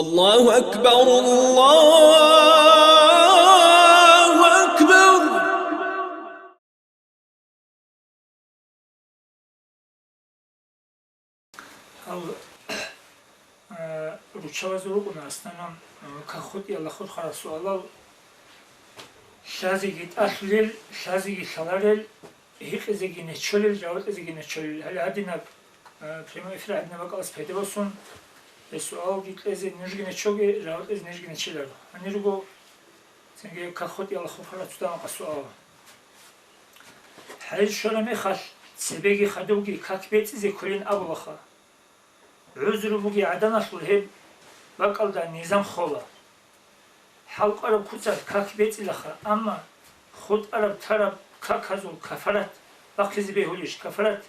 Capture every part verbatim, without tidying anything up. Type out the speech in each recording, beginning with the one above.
الله أكبر، الله أكبر. Гьал, э, руччабазул рукӀуна аслан, э, каххутӀиялда хурхарал суалал лъазеги тӀалъулел, лъазеги лъаларел, гьикъизеги нечолел, жаваб кьезеги нечолел. Гьале гьадинаб, э, прямой эфир гьадинаб бакӀалас пайда босун, гьеб суалги кьезе нужги нечоге, жаваб кьезе нижги нечеларо. Гьанир руго цинги каххутӀиялда хурхарал цо дагьаб суал. ХӀайз щвараб мехалъ, цебеги хадубги как бецӀизе кколин абулаха. ГӀузру бугей гӀаданалъул гьеб бакӀалда низам хола. ХӀалкъараб куцалъ как бецӀилаха, амма хутӀараб-тараб каказул кафарат бахъизе бегьулищ, кафарат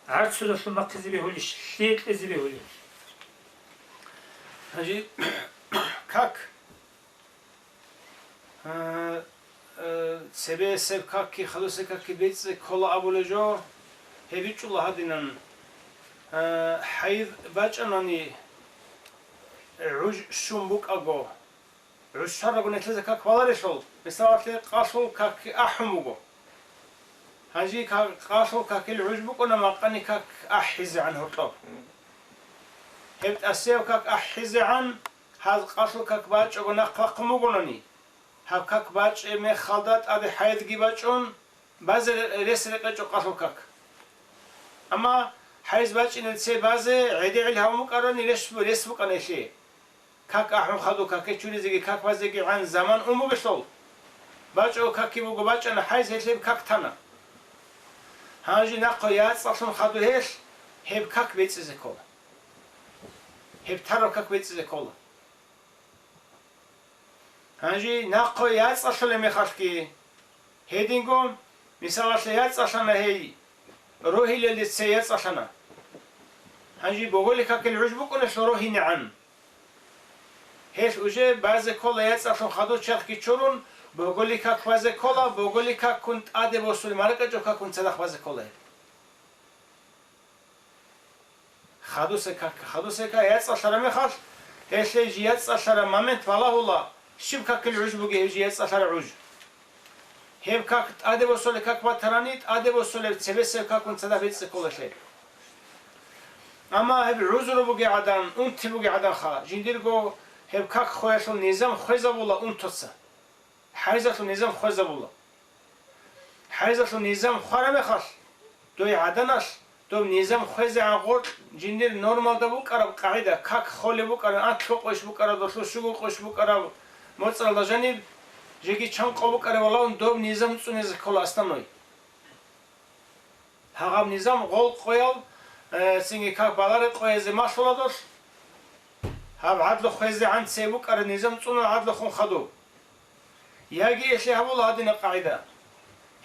гӀарцудалъун бахъизе бегьулищ, лъие кьезе бегьулеб? Гьанже как, э, э, цебесеб какги хадусеб какги бецӀизе ккола абулеб жо, гьеб бичӀчӀула гьадинан, э, хӀайз бачӀанани гӀуж щун букӀаго, гӀуж щварабго нилъеца как баларелъул, мисалалъе, къалъул как ахӀун буго. Гьанже ка-, къалъул какил гӀуж букӀуна макъани как ахӀизегӀан гьоркьоб. Гьеб тӀасияб как ахӀизегӀан, гьаз къалъул как бачӀого нахъ бахъун бугони, гьаб как бачӀеб мехалда тӀаде хӀайзги бачӀун, базе ре-, рес рекъечӀо къалъул как. Амма хӀайз бачӀинел цебе базе гӀедегӀил гьавун букӀарани рес, рес букӀана гьелъие. Как ахӀун хадуб каке чуризеги как базегигӀан заман ун бугелъул, бачӀого какги буго бачӀана, хӀайз гьелъ гьеб как тана. Гьанже нахъа яцӀцӀалъун хадуб гьелъ, гьеб как бецӀизе ккола. Гьеб тараб как бецӀизе ккола. Гьанже нахъа яцӀцӀалъулеб мехалъги, гьединго, мисалалъе, яцӀцӀалъана гьей, рогьилелде цей яцӀцӀалъана. Гьанже боголил какил гӀуж букӀунелъул рогьинегӀан. Гьелъ уже базе ккола яцӀцӀалъун хадуб черхги чурун, боголил как базе ккола, боголил какгун тӀаде босулеб маркӀачӀул какгун цадахъ базе ккола гьеб. Хадусеб как, хадусеб как яцӀцӀалъараб мехалъ, гьелъ жий яцӀцӀалъараб момент балагьула, щиб какил гӀуж бугеб гьев жий яцӀцӀалъараб гӀуж. Гьеб как тӀаде босулеб как батарани, тӀаде босулеб цебесеб какгун цадахъ бецӀизе ккола гьелъ. Амма гьеб гӀузру бугей гӀадан, унти бугей гӀаданха, жиндирго гьеб как хвеялъул низам хвезабула унтуца. ХӀайзалъул низам хвезабула. ХӀайзалъул низам хвараб мехалъ, дой гӀаданалъ, доб низам хвезегӀан гъоркь жиндир нормалда букӀараб къагӀида, как холеб букӀараб, анлъго къойщ букӀараб, долъул щуго къойщ букӀараб, моцӀалда жаниб, жеги чан къо букӀараб валагьун доб низам цӀунизе ккола основной. Гьагъаб низам гъол къоял, э, цинги как балареб къоязе малъула долъ. Гьаб гӀадлу хвезегӀан цебе букӀараб низам цӀуна гӀадлухун хадуб. Яги гьелъие гьабула гьадинаб къагӀида.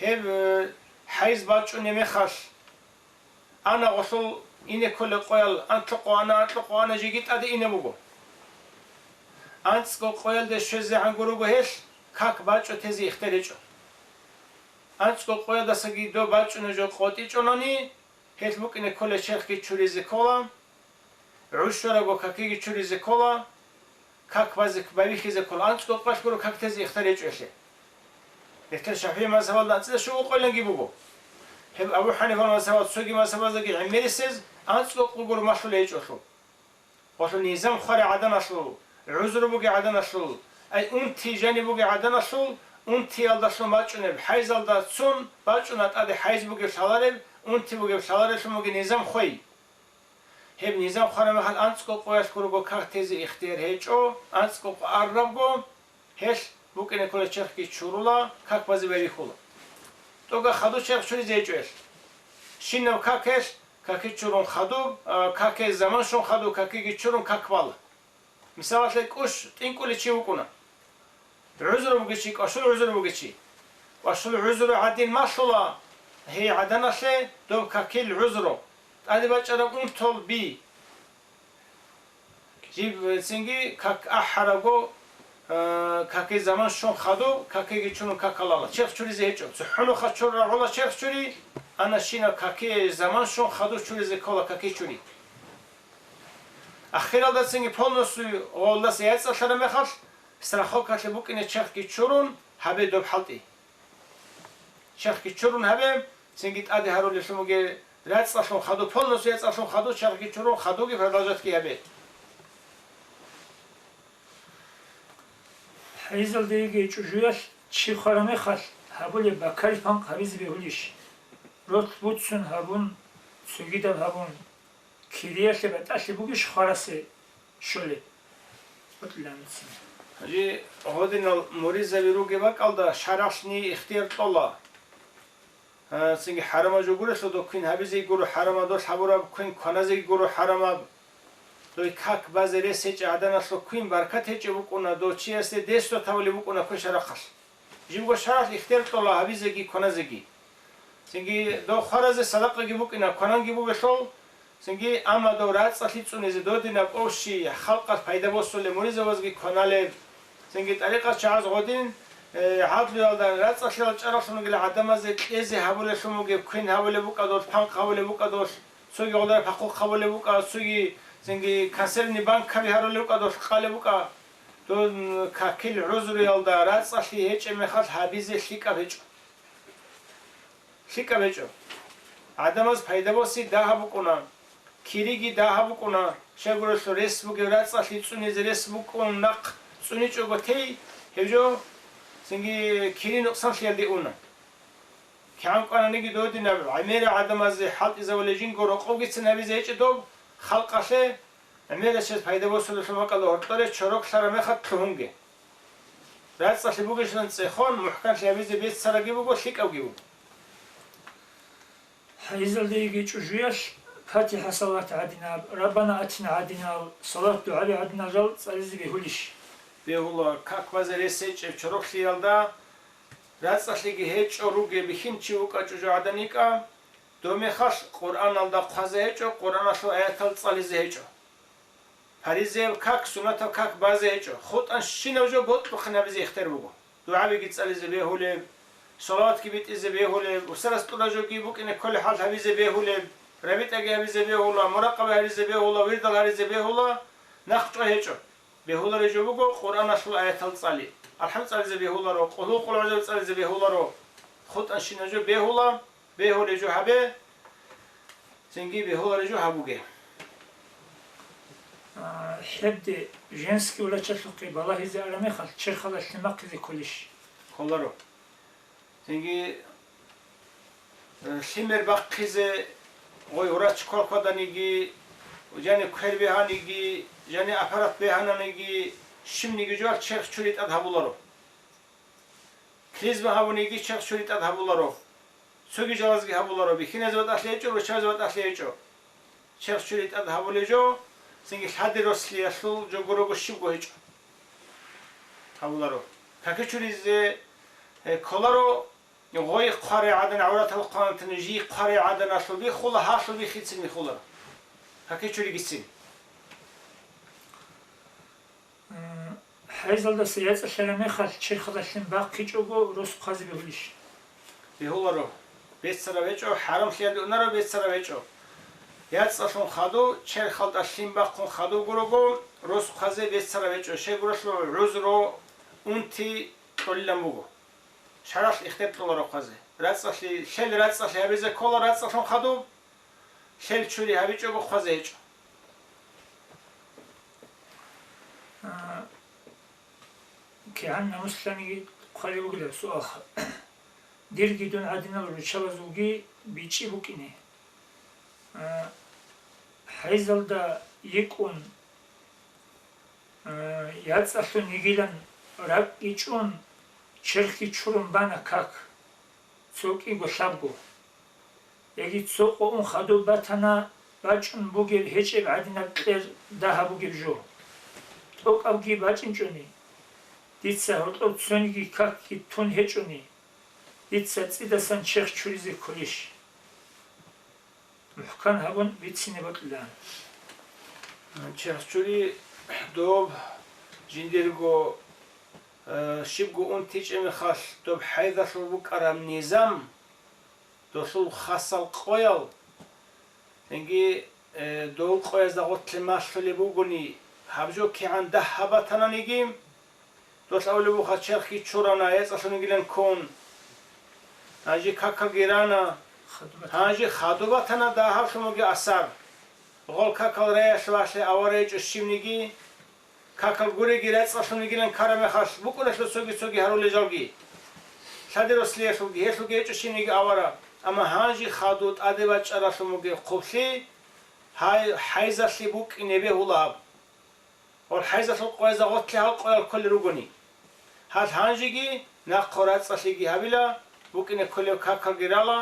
Гьеб, э, хӀайз бачӀунеб мехалъ, ана гъолъул ине кколеб къоял, анлъго къо ана, анлъго къо ана, жеги тӀаде ине буго. АнцӀго къоялде щвезегӀан гуро гьелъ, как бачӀо тезе ихтияр гьечӀо. АнцӀго къоядасаги доб бачӀунеб жо къотӀичӀони, гьелъ букӀине кколеб черхги чуризе ккола, гӀуж щварабго какиги чуризе ккола, как базе, байбихьизе ккола, анцӀго къоялъ гуро как тезе ихтияр гьечӀо гьелъе. Гьелъ ШафигӀи мазгьабалда анцӀила щуго къоялъги буго. Гьеб Абу ХӀанифал мазгьабал цоги мазгьабаздаги гӀемерисез анцӀго къо гуро малъулеб гьечӀолъул. Гъолъул низам хвараб гӀаданалъул, гӀузру бугеб гӀаданалъул, ай, унти жаниб бугеб гӀаданалъул, унтиялдалъун бачӀунеб, хӀайзалда цун бачӀуна тӀаде хӀайз бугеб лъалареб, унти бугеб лъаларелъун бугеб низам хвей. Гьеб низам хвараб мехалъ анцӀго къоялъ гурого как тезе ихтияр гьечӀо, анцӀго къо арабго, гьелъ букӀине кколеб черхги чурула, как базе байбихьула. ТӀоге хадуб черх чуризе гьечӀо гьелъ. Щинаб какелъ, каки чурун хадуб, а, каке заман щун хадуб, какиги чурун как бала. Мисалалъе, кӀущ тӀинкӀулев чи вукӀуна. ГӀузру бугев чи, кӀвашул гӀузру бугев чи. КӀвашул гӀузру гӀадин малъула гьей гӀаданалъе доб какил гӀузру. ТӀаде бачӀараб унтул би. Жиб цинги как ахӀарабго, э, каки заман щун хадуб, какиги чурун как алала. Черх чуризе гьечӀо. ЦохӀо нухалъ чур рагӀула черх чури, ана щинаб каки заман щун хадуб чуризе ккола каки чури. Ахиралдацинги полностью гъолдаса яцӀцӀалъараб мехалъ, страховкалъе букӀине черхги чурун гьабе доб хӀалтӀи. Черхги чурун гьабе, цинги тӀаде гьарулелъун бугеб рацӀцӀалъун хадуб, полностью яцӀцӀалъун хадуб, черхги чурун хадубги продолжатги гьабе. ХӀайзалдеги чӀужуялъ чи хвараб мехалъ гьабулеб бакарил панкъ гьабизе бегьулищ? Ролъ буцун гьабун, цогидаб гьабун, кириялъе батӀалъи бугищ хварасе щолеб? Гьанже гъодинал муризаби ругеб бакӀалда шаргӀалъ ихтияр кьола. А, цинги хӀарамаб жо гурелъул дов квен гьабизеги гуро хӀарамаб, дол гьабураб квен кваназеги гуро хӀарамаб. Дой как базе рес гьечӀеб гӀаданалъул квен баркат гьечӀеб букӀуна, дов чиясде десдо тавулеб букӀуна квешаб рахъалъ. Жибго шаргӀалъ ихтияр кьола гьабизеги кваназеги. Цинги дов хваразе садакъаги букӀина, квананги бугелъул, цинги, амма дов рацӀцӀалъи цӀунизе додинаб къовщи халкъалъ пайда босулеб, муризабазги кваналеб. Цинги тӀарикъат чагӀаз гъодин, э, гӀадлуялда рацӀцӀалъиял чӀаралъун ругел гӀадамазе кьезе гьабулелъун бугеб, квен гьабулеб букӀа дол, панкъ гьабулеб букӀа дол, цоги гъолареб пахъухъ гьабулеб букӀа, цоги цинги консервный банкаби гьарулеб букӀа дол, къалеб букӀа. Дол какил гӀузруялда рацӀцӀалъи гьечӀеб мехалъ гьабизе лъикӀаб гьечӀо. ЛъикӀаб гьечӀо. ГӀадамаз пайда боси дагьаб букӀуна, кириги дагьаб букӀуна, щайгурелъул рес бугев рацӀцӀалъи цӀунизе рес букӀун нахъ цӀуничӀого тей, гьев жо цинги кири нукъсанлъиялде уна. КигӀан кӀвананиги додинаб гӀемерал гӀадамазе хӀалтӀизавулел жинго рокъовгицин гьабизе гьечӀо доб халкъалъе, гӀемерасез пайда босулелъул бакӀалда гьоркьоре чороклъараб мехалъ лъугьунге. РацӀцӀалъи бугищилан цӀехон, мухӀканлъи гьабизе беццарабги буго, лъикӀабги буго. ХӀайзалдеги чӀужуялъ ПатихӀа салат гӀадинаб, Раббана атина гӀадинал, салат-дугӀаби гӀадинал жал цӀализе бегьулищ? Бегьула, как базе рес гьечӀеб чороклъиялда, рацӀцӀалъиги гьечӀо, ругеб бихьинчи вукӀа, чӀужугӀадан йикӀа, доб мехалъ Къуръаналда хъвазе гьечӀо, Къуръаналъул аятал цӀализе гьечӀо. Паризаяб как, суннатаб как базе гьечӀо, хутӀанщинаб жо бокьухъин гьабизе ихтияр буго. ДугӀабиги цӀализе бегьулеб, салаватги битӀизе бегьулеб, устарас кьураб жоги букӀине кколеб хӀал гьабизе бегьулеб, рабитӀаги гьабизе бегьула, муракъаба гьаризе бегьула, вирдал гьаризе бегьула, нахъ чӀвай гьечӀо. Бегьулареб жо буго Къуръаналъул аятал цӀали. АлхӀам цӀализе бегьуларо, къулгьу къулгӀузаби цӀализе бегьуларо. ХутӀанщинаб жо бегьула, бегьулеб жо гьабе, цинги бегьулареб жо гьабуге. А, гьебде женский врачалъухъе балагьизе араб мехалъ черхалда лъим бахъизе кколищ? Кколаро. Цинги, э, лъимер бахъизе гъой врач квалкваданиги, жани квер бегьаниги, жани аппарат бегьананиги, щибниги жо черх чури тӀад гьабуларо. Клизма гьабуниги черх чури тӀад гьабуларо. Цоги жалазги гьабуларо, бихьиназе батӀалъи гьечӀо, руччабазе батӀалъи гьечӀо. Черх чури тӀад гьабулеб жо, цинги лъади рослиялъул жо гурого щибго гьечӀо. Гьабуларо. Каки чуризе, э, кколаро, гъой хъварай гӀадан гӀавратал хъванатани, жий хъварай гӀаданалъул бихула, гьалъул бихицин бихуларо. Каки чуригицин. М, хӀайзалдаса яцӀцӀалъараб мехалъ черхалда лъим бахъичӀого рос хъвазе бегьулищ? Бегьуларо. Беццараб гьечӀо, хӀарамлъиялде унаро, беццараб гьечӀо. ЯцӀцӀалъун хадув, черхалда лъим бахъун хадув гурого, рос хъвазе беццараб гьечӀо, щайгурелъул гӀузру, унти кьолилан буго. ШаргӀалъ ихтияр кьоларо хъвазе. РацӀцӀалъи, лъел рацӀцӀалъи гьабизе ккола рацӀцӀалъун хадуб, лъел чури гьабичӀого хъвазе гьечӀо. А, кигӀан намуслъаниги хъвалеб бугилан суал. Дирги дун гӀадинал руччабазулги бичӀчӀи букӀине. А, хӀайзалда йикӀун, а, яцӀцӀалъун йигилан ракӀги чӀун, черхги чурун бана как, цо кӀиго лъабго. Яги цо къо ун хадуб батана, бачӀун бугеб гьечӀеб гӀадинаб кьер дагьаб бугеб жо. ТӀокӀабги бачӀинчӀони, дица гьоркьоб цониги какги тун гьечӀони, дица цӀидасан черх чуризе кколищ? МухӀкан гьабун бицине бокьилан. Черх чури доб жиндирго, э, щибго унти чӀемехалъ доб хӀайзалъул букӀараб низам, долъул хасал къоял, цинги Э, дов къоязда гъотлъе малъулеб бугони, гьаб жо кигӀан дагь гьабатананиги, дол авлебуха черхги чурана, яцӀалъунигилан ккун. Гьанже какалги рана, гьанже хадуб батана дагьаблъун бугеб асар. Гъол какал раялъ валъе авара гьечӀо щивниги, какал гуреги рацӀцӀалъунигилан ккараб мехалъ букӀуналъул цоги-цоги гьарулел жалги. Лъади рослиялъулги, гьелъулги гьечӀо щивниги авара, амма гьанже хадув тӀаде бачӀаралъун бугеб хъублъи, гьай хӀайзалъи букӀине бегьула гьаб. Гьал хӀайзалъул къоязда гъотлъи гьал къоял кколел ругони. Гьал гьанжеги нахъо рацӀцӀалъиги гьабила, букӀине кколеб какалги рала.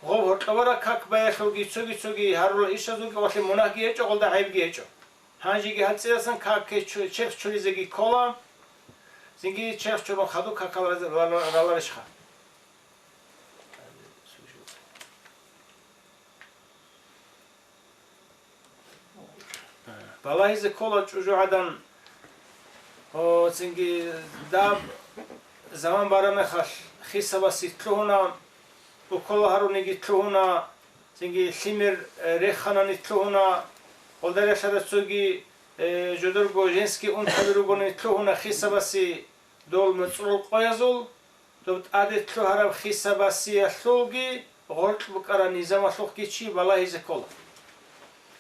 Гъоб гьоркьобараб как баялъулги цоги-цоги гьарула ишазулги, гъолъе мунагьги гьечӀо, гъолда гӀайибги гьечӀо. Гьанжеги гьал цӀидасан каке чу-, черх чуризеги ккола, цинги черх чурун хадуб какал раз-, рала-, раларищха? Балагьизе ккола чӀужугӀадан, о, цинги даб заман бараб мехалъ, хисабасе лъугьуна, укола гьаруниги лъугьуна, цинги лъимер, э, реханани лъугьуна, гъолда релълъараб цоги, э, жодорго женский унтаби ругони лъугьуна хисабасе дол моцӀрол къоязул, доб тӀаде лъугьараб хисабасиялъулги гъоркь букӀараб низамалъухъги чи балагьизе ккола.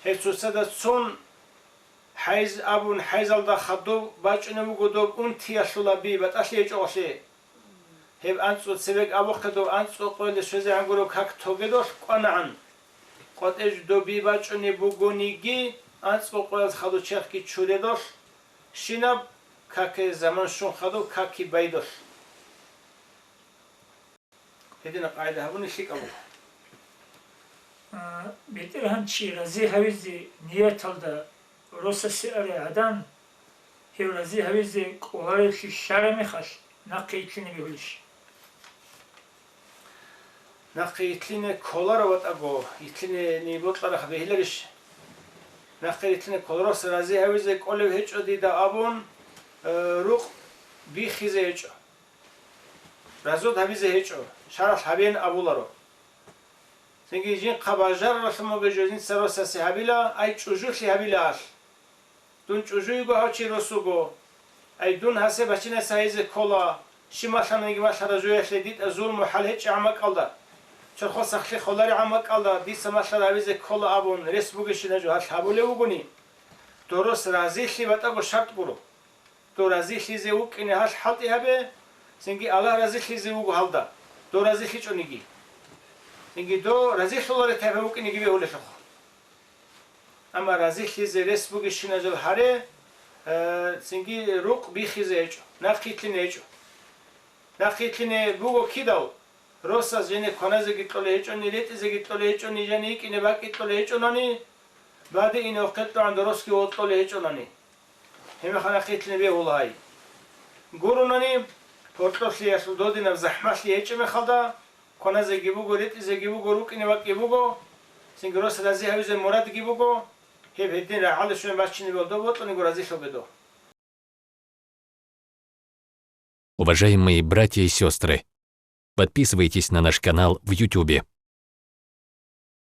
Гьеб цоцазда цун хӀайз абун, хӀайзалда хадуб бачӀунеб буго доб унтиялъул би батӀалъи гьечӀолъи. Гьеб анцӀго цебеги абухъе доб анцӀго къоялде щвезегӀан гуреб как тогедолъ кӀванагӀан. КъватӀеж доб би бачӀунеб бугониги, анцӀго къоялъ хадуб черхги чуредолъ, щинаб каке заман щун хадуб каки байдолъ. Гьединаб къагӀида гьабуни лъикӀаб буго. А, БетӀергьан чи рази гьавизе нияталда росасе арай гӀадан, гьев рази гьавизе кӀоларевлъи лъараб мехалъ, нахъе итлъине бегьулищ? Нахъе итлъине кколаро, ватӀаго, итлъине бокьараб бегьиларищ? Нахъе итлъине кколаро, рос рази гьавизе кӀолев гьечӀо дида абун, э, рукъ бихизе гьечӀо. Разуд гьабизе гьечӀо, шаргӀалъ гьабеян абуларо. Цинги жинхъа бажараралъун бугеб жо жинца росасе гьабила, ай чӀужулъи гьабилаалъ. Дун чӀужу йиго гьав чи рос вуго. Ай дун гьасе бачинасе гьайзе ккола, щиб малъананиги малъараб жоялъе дида зулму хӀал гьечӀегӀан бакӀалда, цохол сахлъи холаригӀан бакӀалда дица малъараб гьабизе ккола абун рес бугещина жо гьалъ гьабулев вугони, дов рос разилъи батӀаго шартӀ гуро. Дов разилъизе вукӀине гьалъ хӀалтӀи гьабе, цинги Аллагь разилъизе вуго гьалда, дов разилъичӀониги. Цинги дов разилъулареб тайпа вукӀинеги бегьулелъулха. Амма разилъизе рес бугещиназул гьаре, э, цинги рукъ бихизе гьечӀо, нахъ итлъине гьечӀо. Нахъ итлъине буго кидал, росас жине кваназеги кьолей гьечӀони, ретӀизеги кьолей гьечӀони, жине йикӀине бакӀи кьолей гьечӀонани, бадиине вахъе кьогӀан дов росги вокьолей гьечӀонани. Гьебмехалъ нахъ итлъине бегьула гьай. Гуронани, гьоркьоблъиялъул додинаб захӀмалъи гьечӀеб мехалда, кваназеги буго, ретӀизеги буго, рукӀине бакӀи буго, цинги рос рази гьавизе мурадги буго, гьеб гьедин рагӀалде щвеян бачине бегьула дов бокьаниго разилъун буго дов. Уважаемые братья и сестры, подписывайтесь на наш канал в Ютубе.